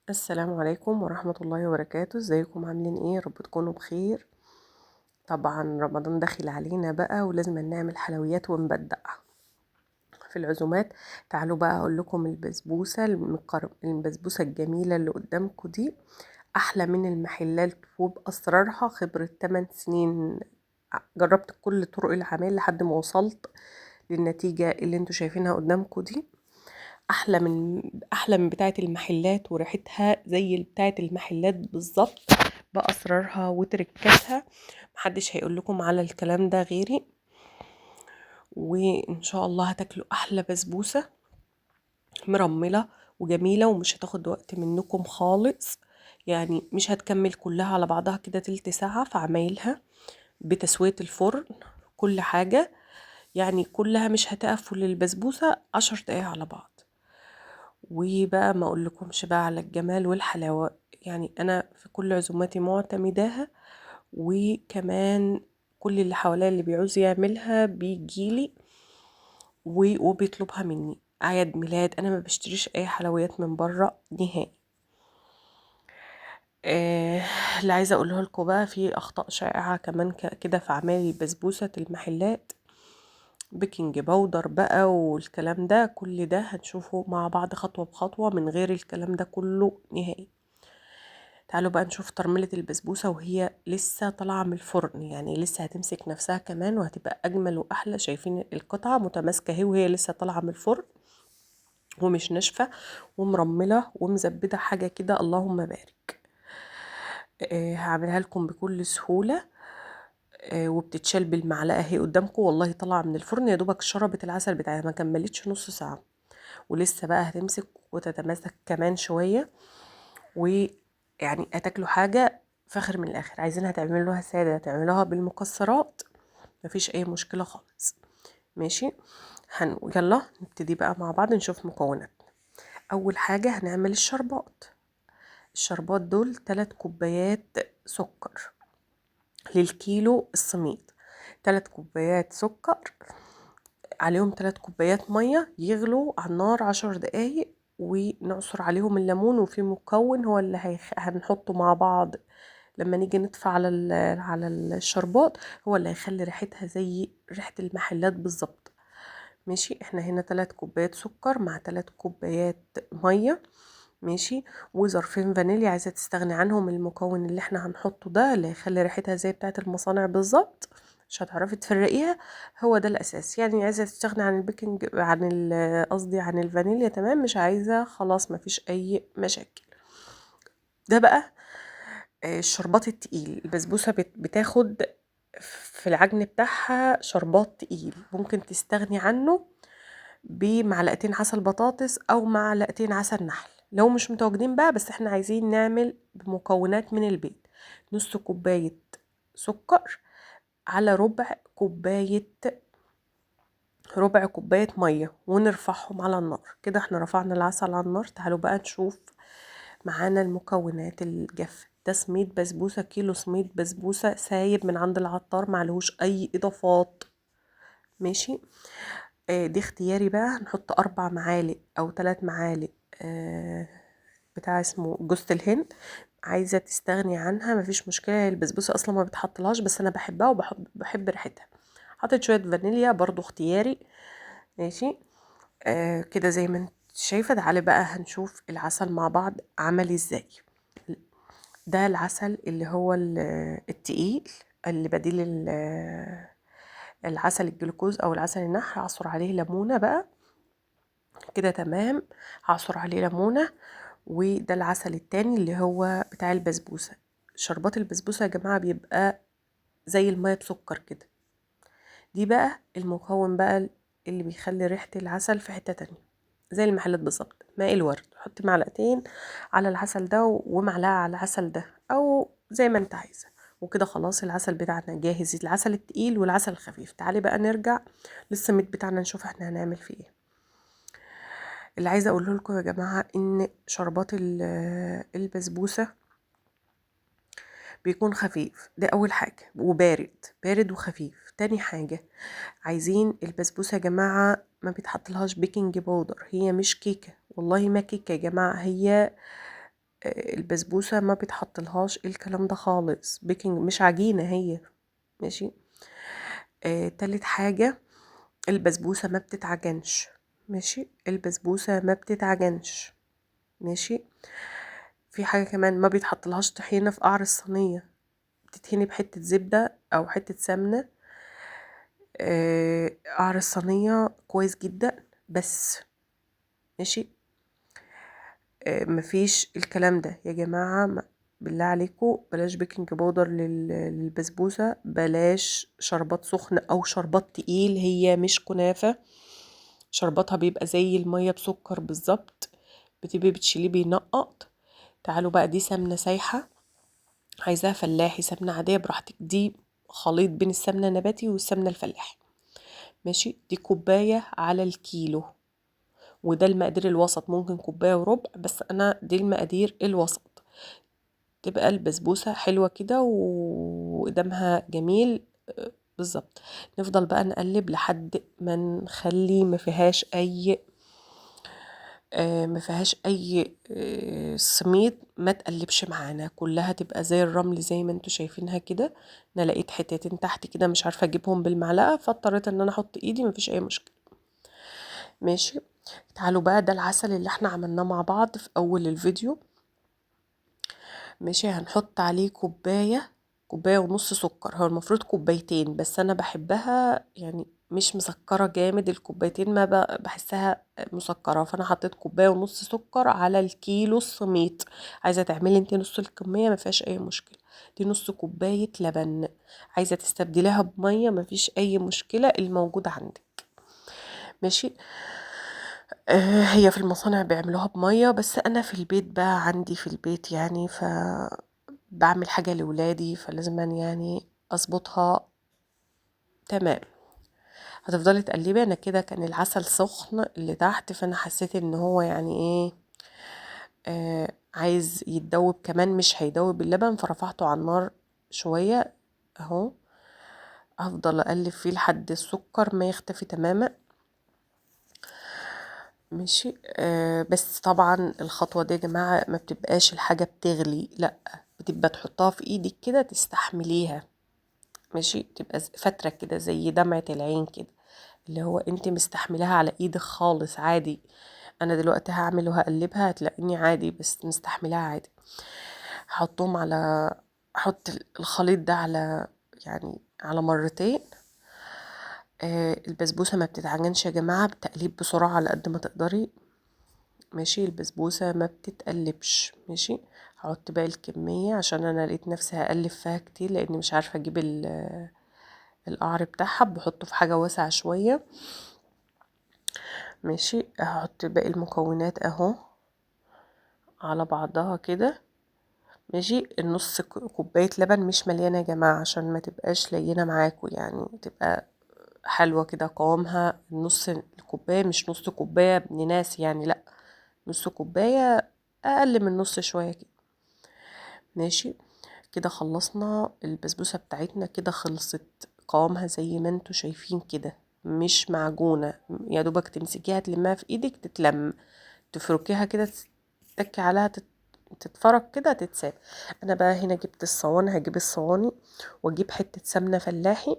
السلام عليكم ورحمة الله وبركاته. ازيكم عاملين ايه؟ يا رب تكونوا بخير. طبعا رمضان داخل علينا بقى ولازم نعمل حلويات ونبدع في العزومات. تعالوا بقى اقول لكم البسبوسة الجميلة اللي قدامكم دي احلى من المحلات وباسرارها. خبرة 8 سنين جربت كل طرق العمل لحد ما وصلت للنتيجة اللي انتوا شايفينها قدامكم دي. احلى من بتاعة المحلات، وريحتها زي بتاعة المحلات بالظبط باسرارها وتركاتها. محدش هيقول لكم على الكلام ده غيري، وان شاء الله هتاكلوا احلى بسبوسة مرملة وجميلة ومش هتاخد وقت منكم خالص، يعني مش هتكمل كلها على بعضها كده تلت ساعة في عمايلها بتسوية الفرن كل حاجة، يعني كلها مش هتقف للبسبوسة 10 دقايق على بعض. وبقى ما اقولكمش بقى على الجمال والحلاوة، يعني انا في كل عزوماتي معتمداها، وكمان كل اللي حواليا اللي بيعوز يعملها بيجيلي وبيطلبها مني. اعياد ميلاد انا ما بشتريش اي حلويات من بره نهائي. اللي عايزه اقوله لكم بقى، في اخطاء شائعة كمان كده في اعمال البسبوسه المحلات، baking powder بقى والكلام ده، كل ده هنشوفه مع بعض خطوة بخطوة من غير الكلام ده كله نهائي. تعالوا بقى نشوف ترميلة البسبوسة وهي لسه طالعة من الفرن، يعني لسه هتمسك نفسها كمان وهتبقى أجمل وأحلى. شايفين القطعة متماسكة اهي وهي لسه طالعة من الفرن ومش ناشفة ومرملة ومزبدة حاجة كده، اللهم بارك. هعملها لكم بكل سهولة، وبتتشال بالمعلقة اهي قدامكم. والله طالعة من الفرن يا دوبك شربت العسل بتاعها، ما كملتش نص ساعة، ولسه بقى هتمسك وتتماسك كمان شوية، ويعني هتاكلوا حاجة فخر من الآخر. عايزينها تعملوها سادة، تعملوها بالمكسرات، مفيش أي مشكلة خالص. ماشي، يلا نبتدي بقى مع بعض نشوف مكوناتنا. أول حاجة هنعمل الشربات. الشربات دول 3 كوبايات سكر للكيلو السميد، 3 كوبايات سكر عليهم 3 كوبايات مية، يغلوا على النار 10 دقايق، ونعصر عليهم الليمون. وفي مكون هو اللي هنحطه مع بعض لما نيجي نطفي على الشربات، هو اللي هيخلي ريحتها زي ريحة المحلات بالظبط. ماشي، احنا هنا 3 كوبايات سكر مع 3 كوبايات مية، ماشي، وظرفين فانيليا عايزة تستغني عنهم. المكون اللي احنا هنحطه ده اللي هيخلي ريحتها زي بتاعة المصانع بالظبط، مش هتعرفي تفرقيها، هو ده الاساس. يعني عايزة تستغني عن ال baking، عن قصدي عن الفانيليا، تمام، مش عايزة خلاص مفيش اي مشاكل. ده بقى الشربات التقيل. البسبوسة بتاخد في العجن بتاعها شربات تقيل، ممكن تستغني عنه بمعلقتين عسل بطاطس او معلقتين عسل نحل لو مش متواجدين بقى، بس احنا عايزين نعمل بمكونات من البيت. نص كوباية سكر على ربع كوباية مية، ونرفعهم على النار. كده احنا رفعنا العسل على النار. تعالوا بقى نشوف معانا المكونات الجافة. ده سميد بسبوسة، كيلو سميد بسبوسة سايب من عند العطار، معلهوش اي اضافات. ماشي، دي اختياري بقى. هنحط 4 معالق او 3 معالق بتاع اسمه جوزة الهند. عايزة تستغني عنها مفيش مشكلة، البسبوسة اصلا ما بتحطلهاش، بس انا بحبها وبحب ريحتها. حطيت شوية فانيليا برضو اختياري. ماشي، كده زي ما انت شايفة. تعالي بقى هنشوف العسل مع بعض عمل ازاي. ده العسل اللي هو التقيل اللي بديل العسل الجلوكوز او العسل النحل. هعصر عليه ليمونة بقى كده، تمام، هعصر عليه ليمونة. وده العسل التاني اللي هو بتاع البسبوسة. شربات البسبوسة يا جماعة بيبقى زي المية بسكر كده. دي بقى المكون بقى اللي بيخلي ريحة العسل في حتة تانية زي المحلات بالظبط. ماء الورد، حطي معلقتين على العسل ده ومعلقة على العسل ده، او زي ما انت عايزة. وكده خلاص العسل بتاعنا جاهز، العسل التقيل والعسل الخفيف. تعالي بقى نرجع للسميد بتاعنا نشوف احنا هنعمل فيه ايه. اللي عايزة اقوله لكم يا جماعة ان شربات البسبوسة بيكون خفيف، ده اول حاجة، وبارد، بارد وخفيف. تاني حاجة، عايزين البسبوسة يا جماعة ما بيتحطلهاش baking powder، هي مش كيكة، والله ما كيكة يا جماعة، هي البسبوسة ما بيتحطلهاش الكلام ده خالص، baking مش عجينة هي، ماشي. تالت حاجة، البسبوسة ما بتتعجنش، ماشي، البسبوسة ما بتتعجنش، ماشي. في حاجة كمان، ما بيتحطلهاش طحينة في قعر الصينية، بتتهني بحتة زبدة أو حتة سمنة. قعر الصينية كويس جدا بس، ماشي. مفيش الكلام ده يا جماعة، بالله عليكم بلاش baking powder للبسبوسة، بلاش شربات سخن أو شربات تقيل، هي مش كنافة، شرباتها بيبقى زي المية بسكر بالظبط، بتبقي بتشيليه بينقط. تعالوا بقى، دي سمنة سايحة، عايزاها فلاحي سمنة عادية براحتك، دي خليط بين السمنة النباتي والسمنة الفلاحي، ماشي. دي كوباية على الكيلو، وده المقادير الوسط، ممكن كوباية وربع، بس أنا دي المقادير الوسط. تبقى البسبوسة حلوة كده وقدامها جميل بالظبط. نفضل بقى نقلب لحد ما نخلي ما فيهاش أي، ما فيهاش أي، سميد، ما تقلبش معانا، كلها تبقى زي الرمل زي ما انتوا شايفينها كده. انا لقيت حتتين تحت كده مش عارفة اجيبهم بالمعلقة، فاضطريت ان انا احط ايدي، مفيش اي مشكلة، ماشي. تعالوا بقى، ده العسل اللي احنا عملناه مع بعض في اول الفيديو، ماشي. هنحط عليه كوباية ونص سكر، هو المفروض كوبايتين بس انا بحبها مش مسكرة جامد، الكوبايتين ما بحسها مسكرة، فانا حطيت كوباية ونص سكر على الكيلو السميط. عايزة تعملي انت نص الكمية ما فيهاش اي مشكلة. دي نص كوباية لبن، عايزة تستبدليها بمية ما فيش اي مشكلة، الموجود عندك، ماشي. هي في المصانع بيعملوها بمية، بس انا في البيت بقى عندي في البيت ف بعمل حاجة لولادي، فلازم اظبطها تمام. هتفضلي تقلبي. انا كده كان العسل سخن اللي تحت، فانا حسيت ان هو عايز يتدوب كمان، مش هيدوب اللبن، فرفعته على النار شوية اهو. هفضل اقلب فيه لحد السكر ما يختفي تماما، ماشي. بس طبعا الخطوة دي يا جماعة ما بتبقاش الحاجة بتغلي، لا بتبقى تحطها في ايدك كده تستحمليها، ماشي، تبقى فترة كده زي دمعة العين كده، اللي هو انت مستحملاها على ايدك خالص عادي. انا دلوقتي هعمل وهقلبها هتلاقيني عادي، بس مستحملاها عادي. هحط الخليط ده على مرتين. البسبوسة ما بتتعجنش يا جماعة، بتقليب بسرعة على قد ما تقدري، ماشي. البسبوسة ما بتتقلبش، ماشي. هحط باقي الكمية عشان انا لقيت نفسي هقلب فيها كتير، لاني مش عارفة اجيب القعر بتاعها، بحطه في حاجة واسعة شوية، ماشي. هحط باقي المكونات اهو على بعضها كده، ماشي. النص كوباية لبن مش مليانة يا جماعة عشان ما تبقاش لينة معاكم، تبقى حلوة كده قوامها. نص الكوباية مش نص كوباية ابن ناس يعني، لا نص كوباية، اقل من نص شوية كده، ماشي. كده خلصنا البسبوسة بتاعتنا، كده خلصت قوامها زي ما انتوا شايفين كده، مش معجونة، يا دوبك تمسكيها تلمها في ايدك تتلم، تفركيها كده تتكي عليها تتفرك كده تتساب. انا بقى هنا جبت الصواني، هجيب الصواني واجيب حتة سمنة فلاحي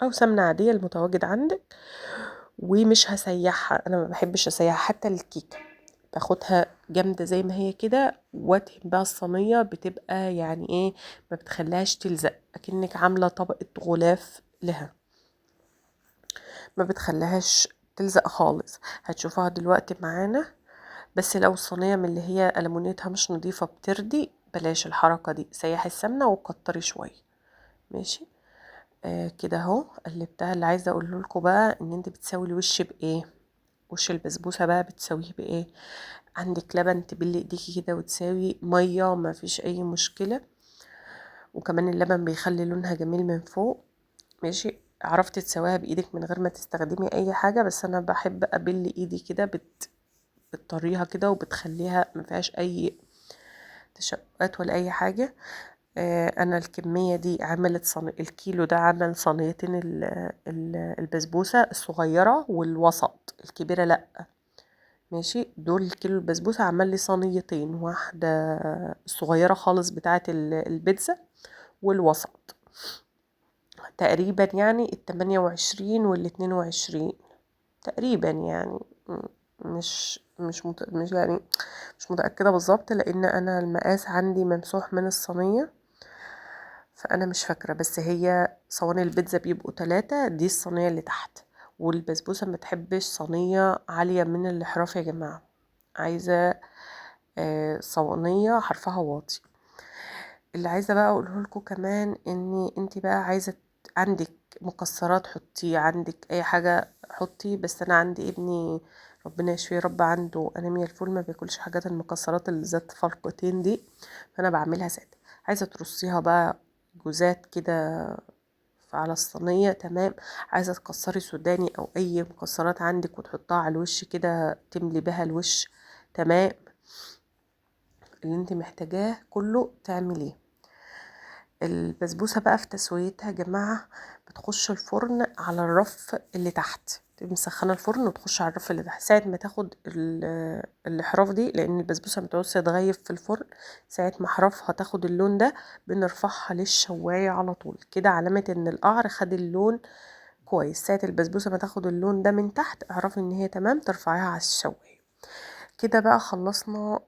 او سمنة عادية المتواجد عندك، ومش هسيحها، انا ما بحبش اسيحها حتى الكيكة، باخدها جامدة زي ما هي كده وادهن بها الصينية، بتبقى ما بتخليهاش تلزق، اكنك عاملة طبقة غلاف لها، ما بتخليهاش تلزق خالص. هتشوفوها دلوقتي معانا. بس لو الصينية من اللي هي ألمونيتها مش نظيفة بتردي، بلاش الحركة دي، سيحي السمنة وكتري شوية، ماشي. كده اهو قلبتها. اللي عايزة اقوله لكم بقى ان انت بتساوي الوش بايه، وش البسبوسة بقى بتساويه بايه. عندك لبن تبلي ايديكي كده وتساوي مية، ما فيش اي مشكلة، وكمان اللبن بيخلي لونها جميل من فوق، ماشي. عرفتي تساويها بايدك من غير ما تستخدمي اي حاجة، بس انا بحب ابل ايدي كده، بتطريها كده وبتخليها ما فيهاش اي تشققات ولا اي حاجة. انا الكمية دي عملت الكيلو ده عمل صينيتين البسبوسة الصغيرة والوسط، الكبيرة لا، ماشي. دول كيلو البسبوسة عمل لي صينيتين، واحدة صغيرة خالص بتاعة البيتزا والوسط تقريبا، يعني 28 وال22 تقريبا، يعني مش مش مت... مش يعني مش متأكدة بالظبط، لأن أنا المقاس عندي ممسوح من الصينية فأنا مش فاكرة، بس هي صواني البيتزا بيبقوا 3، دي الصينية اللي تحت. والبسبوسة ما تحبش صينية عالية من الإحراف يا جماعة، عايزة صينية حرفها واطي. اللي عايزة بقى أقوله لكم كمان إن انتي بقى عايزة عندك مكسرات حطي، عندك أي حاجة حطي، بس أنا عندي ابني ربنا يشفيه رب عنده أنيميا الفول، ما بياكلش حاجات المكسرات اللي ذات فرقتين دي، فأنا بعملها سادة. عايزة ترصيها بقى جوزات كده على الصينية، تمام. عايزة تكسري سوداني أو أي مكسرات عندك وتحطها على الوش كده، تملي بها الوش، تمام. اللي انت محتاجاه كله تعمليه. البسبوسة بقى في تسويتها يا جماعة بتخش الفرن على الرف اللي تحت، تبقي مسخنة الفرن وتخش على الرف اللي تحت ساعة ما تاخد الإحراف دي، لأن البسبوسة بتعوز تتغيب في الفرن. ساعة ما حرفها تاخد اللون ده بنرفعها للشواية على طول كده، علامة إن القعر خد اللون كويس. ساعة البسبوسة ما تاخد اللون ده من تحت اعرفي إن هي تمام، ترفعيها على الشواية. كده بقى خلصنا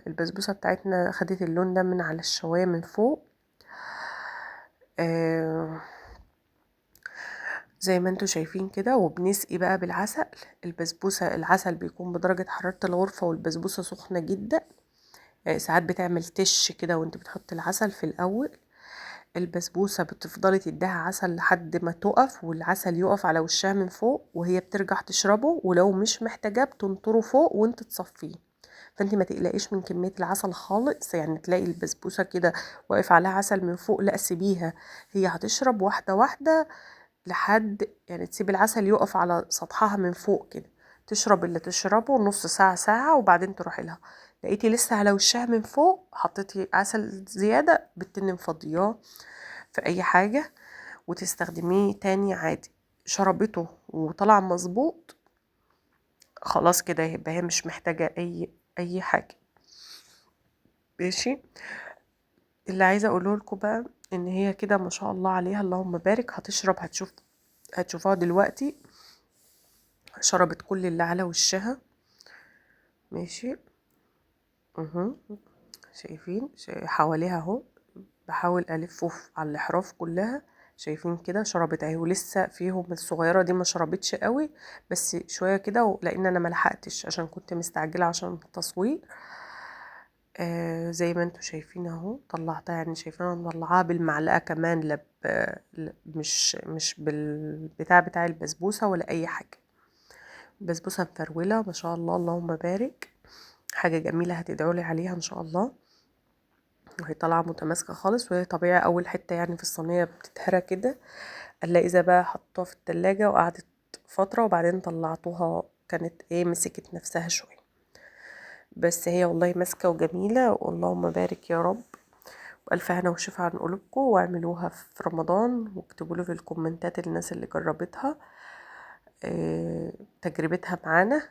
البسبوسة بتاعتنا، خدت اللون ده من على الشواية من فوق. زي ما انتوا شايفين كده. وبنسقي بقى بالعسل البسبوسة. العسل بيكون بدرجة حرارة الغرفة والبسبوسة سخنة جدا، ساعات بتعمل تش كده وانت بتحط العسل في الأول. البسبوسة بتفضلي تديها عسل لحد ما تقف، والعسل يقف على وشها من فوق وهي بترجع تشربه، ولو مش محتاجاه بتنطره فوق وانت تصفيه. فانت ما تقلقيش من كمية العسل خالص، يعني تلاقي البسبوسة كده واقف عليها عسل من فوق، لا سيبيها، هي هتشرب واحدة واحدة لحد يعني تسيب العسل يقف على سطحها من فوق كده، تشرب اللي تشربه نص ساعة ساعة، وبعدين تروحي لها. لقيتي لسه على وشها من فوق حطيتي عسل زيادة، بتن مفضياه في أي حاجة وتستخدميه تاني عادي. شربته وطلع مظبوط خلاص كده، يبقى هي مش محتاجة أي حاجة. ماشي. اللي عايزة أقوله لكم بقى إن هي كده ما شاء الله عليها اللهم بارك، هتشرب، هتشوفوها دلوقتي شربت كل اللي على وشها. ماشي. شايفين حواليها اهو، بحاول الفه على الاحراف كلها. شايفين كده شربت اهي، ولسه فيهم الصغيره دي ما شربتش قوي، بس شويه كده، لان انا ما لحقتش عشان كنت مستعجله عشان التصوير. زي ما انتوا شايفين اهو طلعتها، يعني شايفين انا مطلعاها بالمعلقه كمان، مش بالبتاع بتاع البسبوسه ولا اي حاجه. بسبوسه مفروله ما شاء الله اللهم بارك، حاجه جميله هتدعوا لي عليها ان شاء الله. وهي طالعه متماسكه خالص، وهي طبيعي اول حته يعني في الصينيه بتتهرى كده، الا اذا بقى حطوها في التلاجة وقعدت فتره وبعدين طلعتوها كانت ايه مسكت نفسها شويه، بس هي والله ماسكه وجميله، واللهم بارك يا رب. والف هنا وشفا عن قلوبكم، واعملوها في رمضان واكتبوا لي في الكومنتات الناس اللي جربتها، تجربتها معانا،